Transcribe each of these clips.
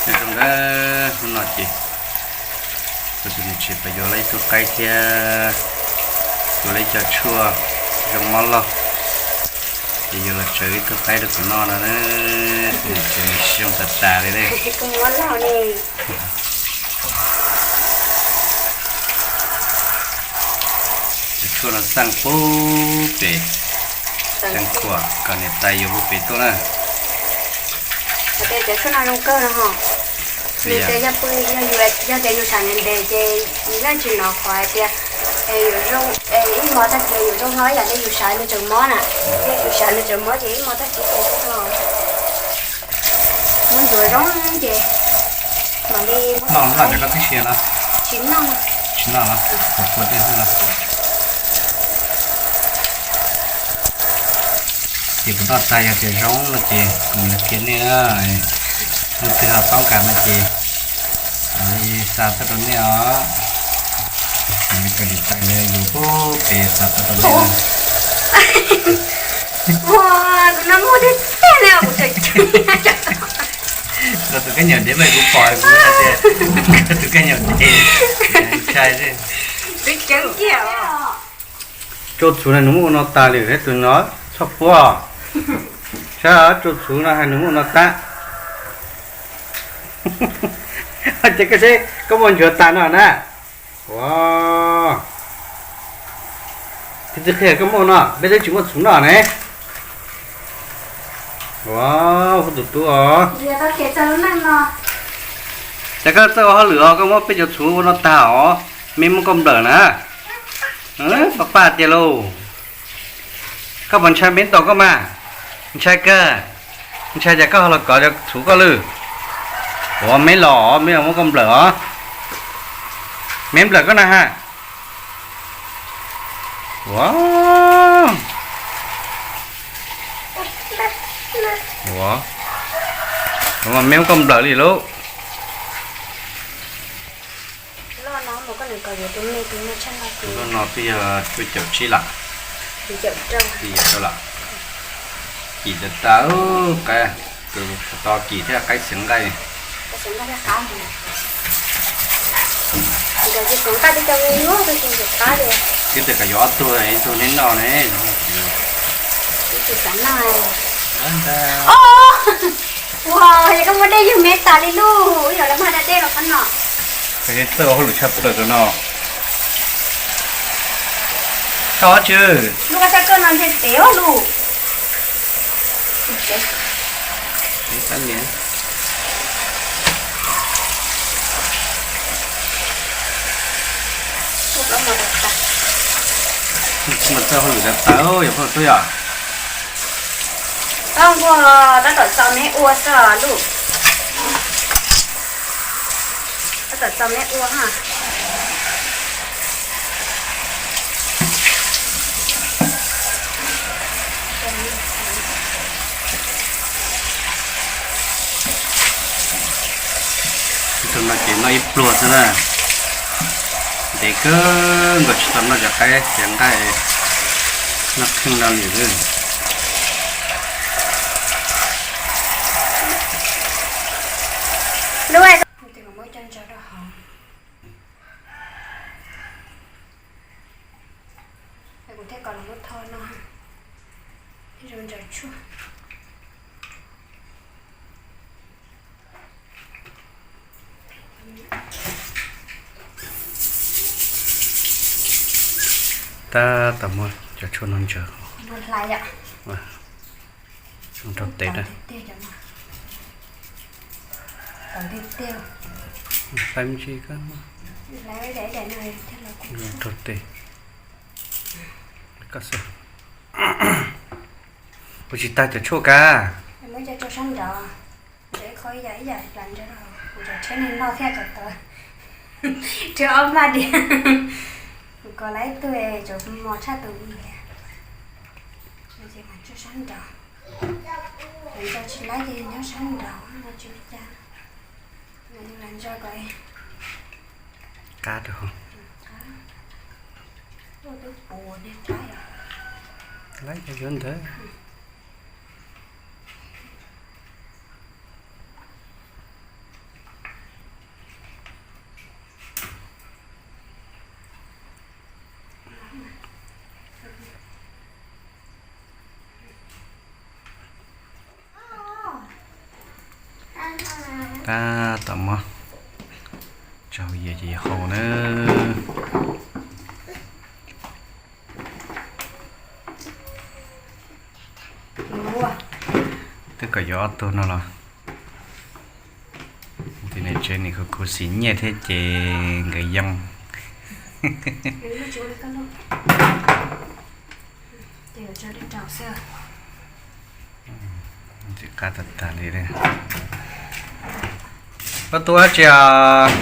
Zoo na, hnub no ces kuv tus niam tsev pab yuav lawm ib tug qaib thiab yuav lawm ib co tshuaj zoo mob loj, ces yuav los tsaws ib tug qaib rau kuv noj no na. Tus niam tsev nws zoo tas tas li ne. Cov tshuaj no xaj pub pem, xaj khuam kom niam tais yuav pub pem tuaj na. Cov tshuaj no zoo kawg no ho. Nws tias yog pw, yog tias yus sawv ntev ntev ces yus yeej tsis hnov qhov hais tias yuav zoo, ib hmo tag kis yuav zoo hlo ib yam li yus sawv nws tseem mob na. Yog yus sawv nws tseem mob ces ib hmo tag kis ces zoo hlo. Muab ntxuav zoo ces mam li noj. Noj cov koj twb siav no? Tsis noj. Tsis noj los? Kuv kua tej xwb los. Ces kuv noj tag yog tias zoo no ces kuv mam li qhia nej. Leej twg ho paub kam no ces mam li xa tuaj rau nej os. Mam li kom niam tais yuav pub pem xa tuaj rau nej. Ua, kuv noj muaj tiag tiag li, kuv tseem, tus kab nyam dev mas kuv pom kuv hais tias tus kab nyam dev ntshai xwb. Twb ceeb kiag. Tsua txhuv no nws muab ua no tas li thiab tus no, txhob puab. Saib tsua txhuv no hais nws muab ua no tas. Ces koj seb koj muaj nchuav tas no na. Ua, txiv qhia koj muaj no, peb twb tsis muaj txhuv noj ne. Ua, huab tus tub os. Ces koj txawj ua hauj lwm os, koj muab peb cov txhuv ua no tag os, me muab koj nplawm na. Pab pab tiag lauj. Koj puas ntshai me ntaus koj mas? Ntshai kawg. Ntshai cas koj ho los kov cov txhuv koj lwm? Ua, me los, me los muab koj nplawm os. Me nplawm koj na ha. Ua, ua, me muab koj nplawm li lauj. Tus loj no twb yog cuaj caum tsib lawm. Twb yog rau lawm. Kim tas tas, qaib, tus to kim thiab qaib xiav nqaij. Twb tias kom yuav ob tug, ib tug neb noj ne. Ua, yog koj muaj dej ywg me tas li lauj, ib yam li muaj da dej los qhov no. Koj txawj ua hauj lwm tshaj plaws rau no. Koj tsis, lub koj txhaj koj no ntshe tev lug. Mas txawj hauj lwm tas tas, yog poj tub yom. Koj nkuaj tab tom txaus neb ua xwb lauj. Tab tom txaus neb ua ha. Tus no ces noj ib pluag xwb na. Ntev kawg nkaus tsis tau noj cov qaib xiav nqaij, noj kheej no li xwb. Muab cov ntsaws rau hauv. Kuv thiaj kom los muab tho no, thiaj zoo ntsaws tshuaj. Tab tom muab cov tshuaj no ntsaws. Zoo rau tes na. Hlais me ntsis, zoo rau tes. Koj xwb. Kuv tsis tag cov tshuaj ka. Sab nraud, ib qho ib yam ib yam hlais ntawd, kuv cov tsheb neeg noj thiaj kom tau. Rau ob maj diam. Kuv kov lawm ib tug, cov mos tshaj tus ib yam. Ces mas tso sab nraud. Cov ntsaws tsis laib ces nyob sab nraud no tsis ua cas. Ntsaws kom qab rau. Laib cov yuav ntawd. Tab tom muab tso hauv yias ces hau na. Twb kom yuav ob tug no los, tus niam tsev nim khuv khuv xim nyiaj thiab ces nkawd yoo. Ntxim qab tag tag li. Koj tu dab tsi os?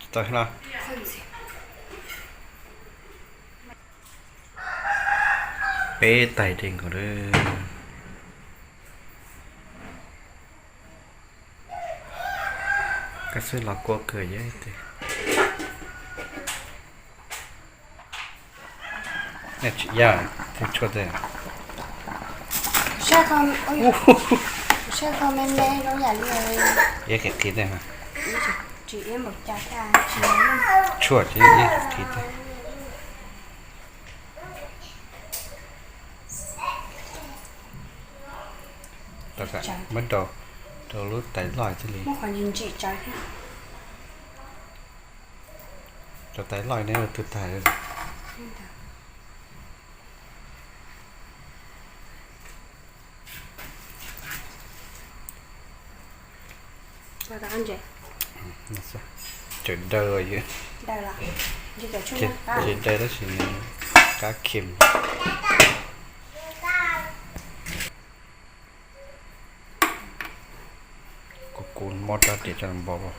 Tsis tau no. Peb tais dej nkaus lawm. Koj xwb los kua kawg yog ib tug. Tsis yog, tshuaj teb. Sab kho me me zoo yam li, iab qis qis teb. Tsis iab npaum cas thiab, tshuaj tsis iab qis teb. Muab rau, rau lub tais loj thiaj li. Muab qhov ntsim ntsim tsawv thiab. Rau tais loj ne, tus tag. Tseem daw, tseem daw tab sis nws qab khem. Kuv, kuv muab rab riam tso npau.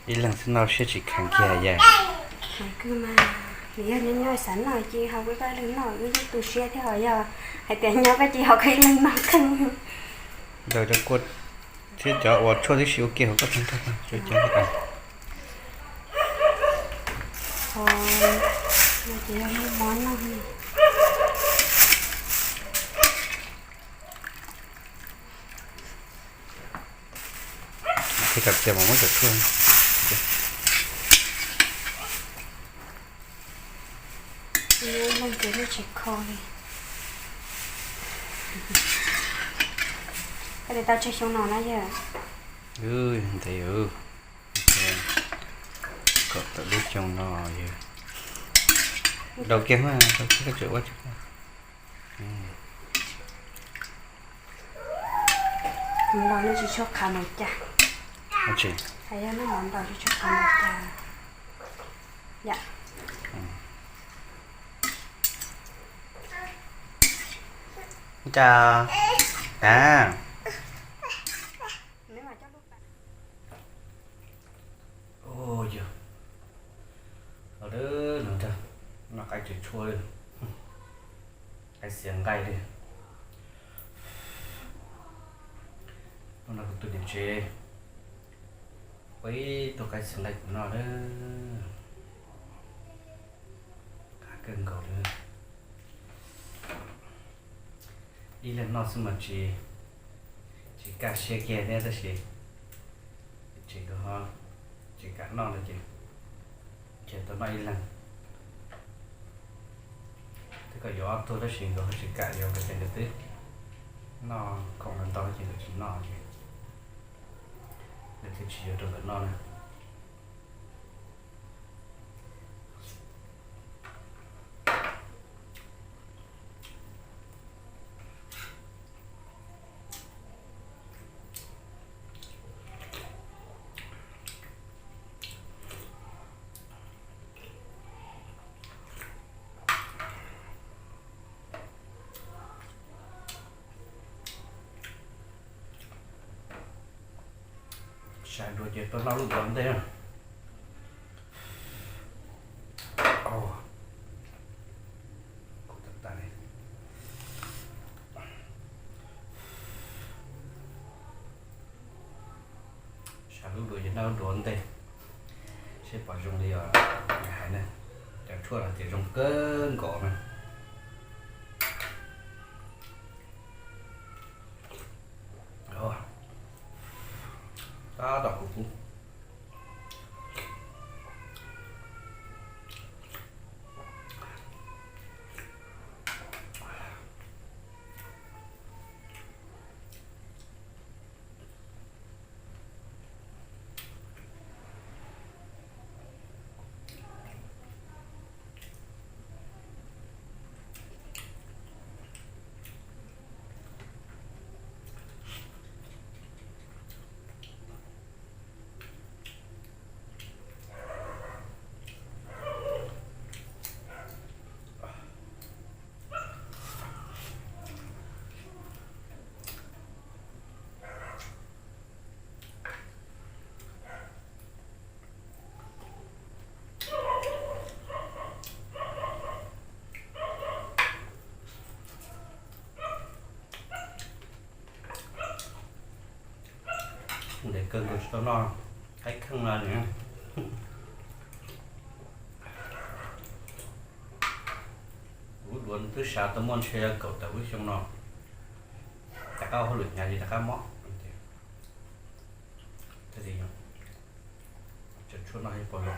Ib leeg xwb noj siab tsis kheev kiag yog. Nws yog nyob nyob xav noj ces ho wb pab leeg noj, wb yeej tu siab thiab ho yog hais tias nyob koj ces ho koj ib leeg noj kheej. Ntawd cov kua thiab cov uas tshuaj tib si ua ke hauv koj tag tag. Ces yog lub mov noj. Qhib kom txias mas muab cov tshuaj. Leej ces lub tsis kho li. Koj tias tau tsawg xyoo no na yawg? Ntev, kom tawm lub xyoo no yawg. Daus kiag mas, daus kiag koj tseem ua tsis. Los no tsis tshua qhav npaum cas. Hais yog noj mov ntaus tsis tshua qhav npaum cas. Yam cas a. Yog, noj qaib tsev tshuaj li, qaib xiav nqaij li. Hnub no kuv tus niam tsev ua ib tug qaib xiav nqaij kuv noj lawm. Qab kawg nkaus li. Ib leeg noj xwb mas tsis, tsis kaj siab kiag thiab tab sis tseem, tseem kam noj no ces, ces tau noj ib leeg. Twb kom yuav ob tug tab sis nkawd ho tsis kam yuav, nkawd tias nkawd twb noj khoom ntau ces nkawd tsis noj ces nkawd thiaj tsis yuav rau nkawd noj na. Sawv daws ces tuaj noj lub duav ntej. Sawv lub duav ces noj lub duav ntej, seb pom zoo li os hais ne. Cov Tshuaj no ces zoo kawg nkaus na. Tab tom kuv kub. Ntev kawg nkaus tsis tau noj qaib kheej no li. Kuv duav twb xav tau muaj ntshe kaum tawm lub xyoo no, rov qab ua hauj lwm hnyav li rov qab mob. Thiaj li tseem tshuaj noj ib pob zoo.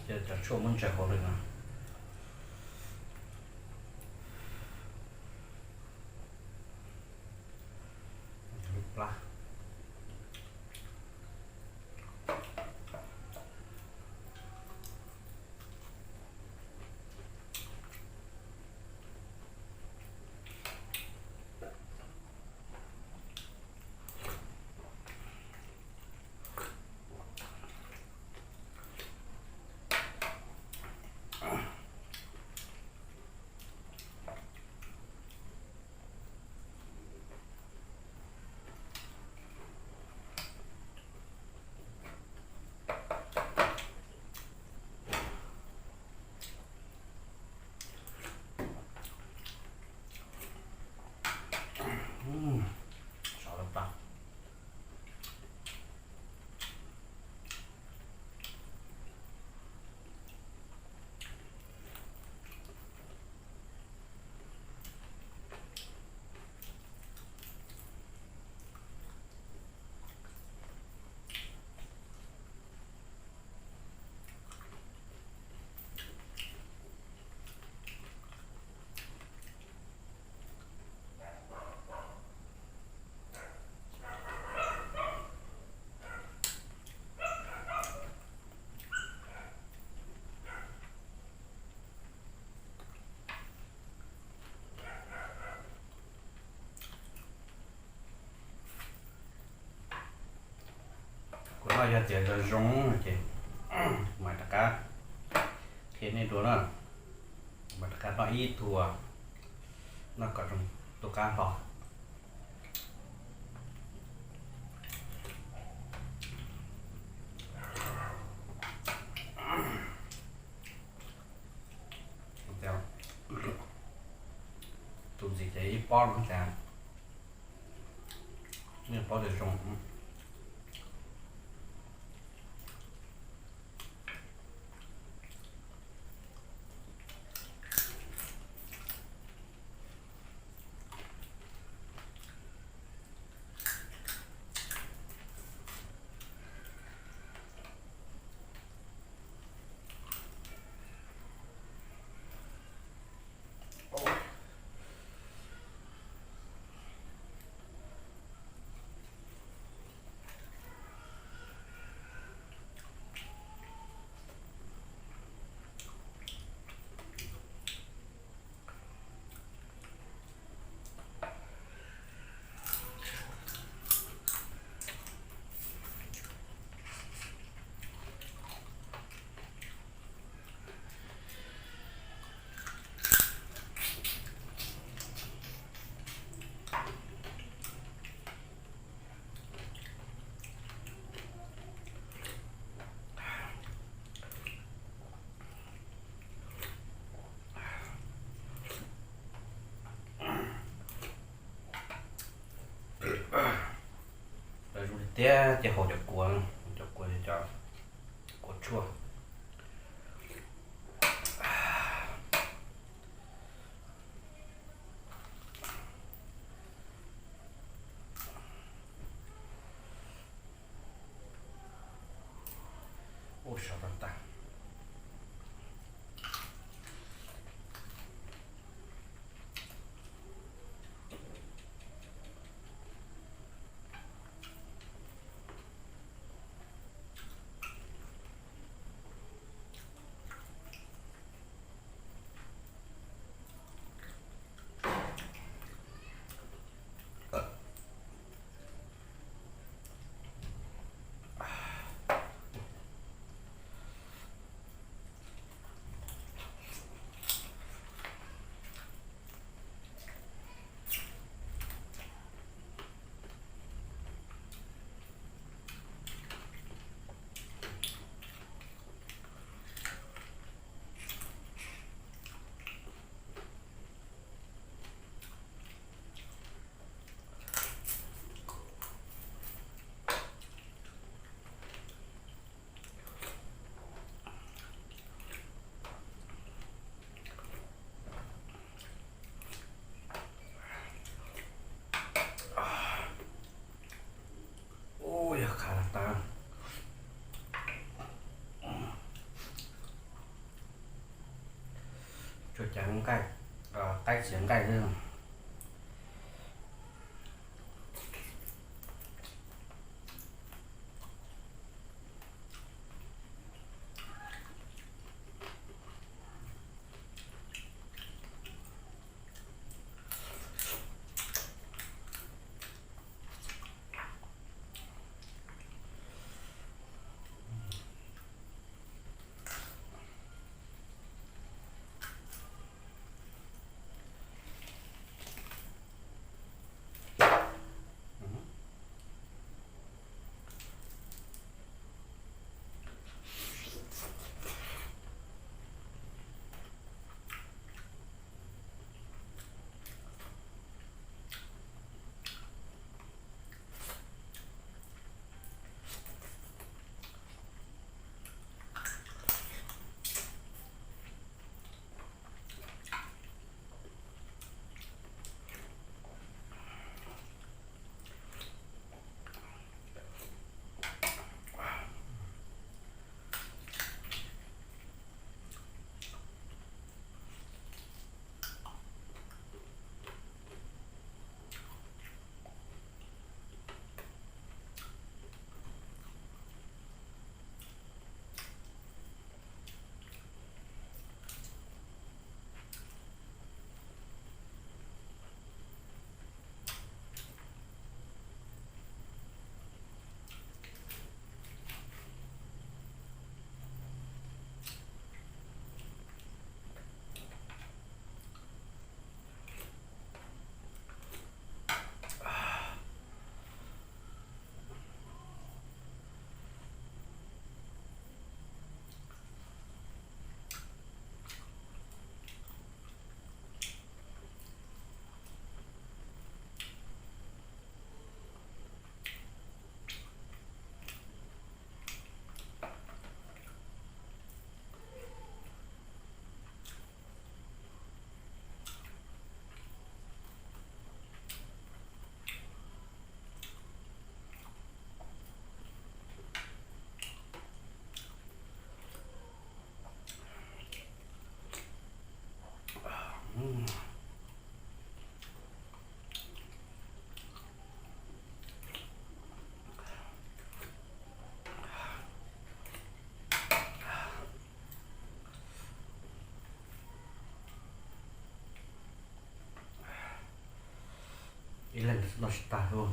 Ces cov tshuaj muab ntsaws hauv lawm no. Lub plab. Sov lawm tag. Kuv noj yog tias zoo zoo no ces mam rov qab qhia nej dua na. Mam rov qab noj ib tug, noj kom zoo tu qab hlo. Tus ntxiv ces ib pob no tas, ib pob tas zoo. Thiab ces haus cov kua, cov kua, cov kua tshuaj. Ua sov tag tag. Ub, yog khav tag. Tsuas cav nqaij, qaib txiav nqaij xwb. Ib leeg noj tsis tag li.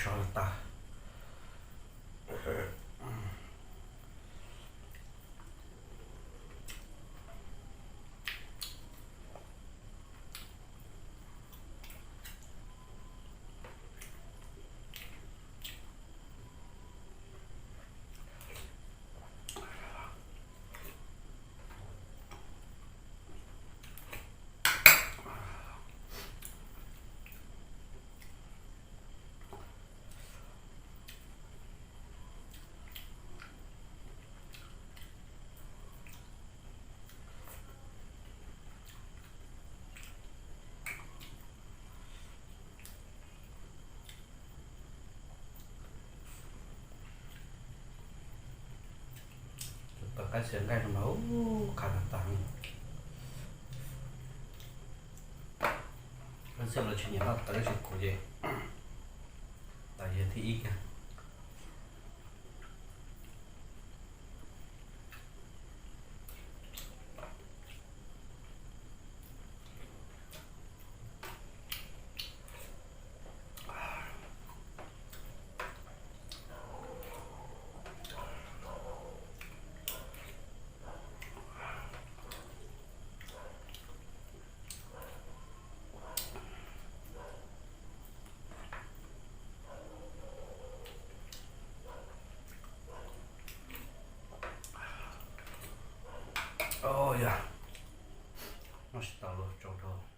tso tas. Tus tawv qaib xiav nqaij no mas ub, qab tag tag. Tab sis lawv tsis nyiam noj tawv tab sis kuv ces tawv yog thib ib kiag. Yog, noj tsis tau los tsaus dhau.